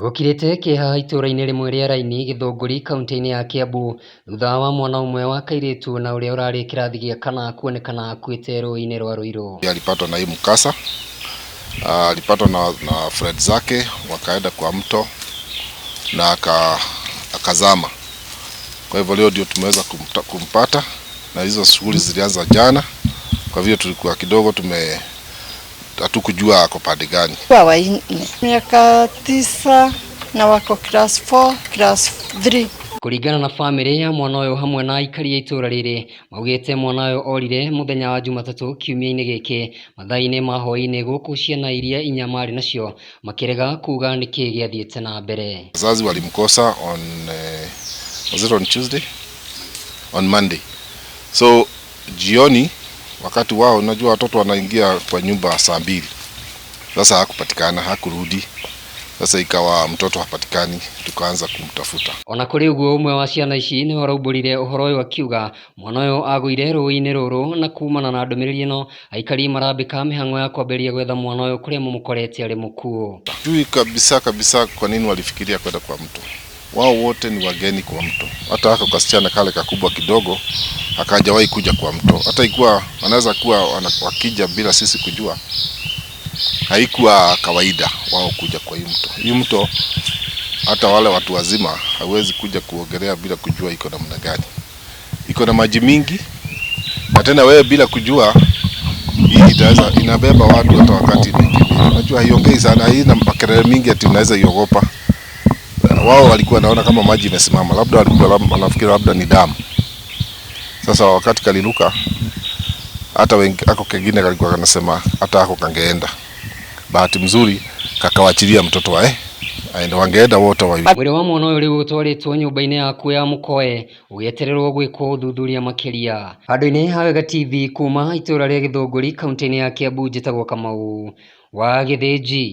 Gũkirĩte kĩeha itũra-inĩ rĩmwe rĩa Raini Gĩthũngũri kaunti-inĩ ya Kiambu thutha wa mwana ũmwe wa kairĩtu na ũrĩa ũrarĩ kĩrathi gĩa kana kuonekana akuĩte rũĩ-inĩ rwa Ruiru. Alipatwa na hii mkasa, alipatwa na friend zake wakaenda kwa mto na akazama. Kwa hivyo leo ndio tumeweza kumpata na hizo shughuli zilianza jana, kwa vile tulikuwa kidogo hatukujua ako pande gani. Kwa wanne miaka 9 na wako class 4, class 3. Kũringana na bamĩrĩ ya mwana ũyũ hamwe na aikari a itũra rĩrĩ maugĩte mwana ũyũ orire mũthenya wa Jumatatũ kiumia-inĩ gĩkĩ mathaa-inĩ ma hwaĩ-inĩ gũkũ ciana iria inya marĩ nacio makĩrega kuga nĩkĩ gĩathiĩte na mbere. Wazazi walimkosa on was it on Tuesday? On Monday. So jioni wakati wao, unajua watoto wanaingia kwa nyumba saa 2. Sasa hakupatikana, hakurudi. Sasa ikawa mtoto hapatikani, tukaanza kumtafuta. Ona kũrĩ ũguo ũmwe wa ciana ici nĩwe ũraumbũrire ũhoro ũyũ akiuga mwana ũyũ agũire rũĩ-inĩ rũrũ na kumana na ndũmĩrĩri ĩno aikari marambĩka mĩhang'o ya kwambĩrĩria gwetha mwana ũyũ kũrĩa mamũkorete arĩ mũkuũ. Sijui kabisa kabisa kwa nini walifikiria kwenda kwa mto. Wao wote ni wageni kwa mto. Hata hako kasichana kale kakubwa kidogo hakajawahi kuja kwa mto. Hata ikuwa wanaweza kuwa wakija bila sisi kujua, haikuwa kawaida wao kuja kwa hii mto. Hii mto hata wale watu wazima hawezi kuja kuogelea bila kujua iko namna gani. Iko na maji mingi na tena wewe bila kujua hii inabeba watu hata wakati mwingine. Unajua haiongei sana, haina makelele mingi ati unaweza iogopa. Wao walikuwa naona kama maji imesimama, labda walikuwa wanafikiri labda ni damu. Sasa wakati kaliruka, hata wengi, ako kengine kalikuwa kanasema hata ako kangeenda. Bahati mzuri kakawachilia mtoto wa aende, wangeenda wote wawili. Mwĩrĩ wa mwana ũyũ rĩu ũtwarĩtwo nyũmba-inĩ yaku ya mũkoe ũgĩetererwo gwĩkwo ũthuthuria makĩria. Handũ-inĩ ha Wega TV kuma itũra rĩa Gĩthũngũri kaunti-inĩ ya Kiambu njĩtagwo Kamau wa Gĩthĩnji.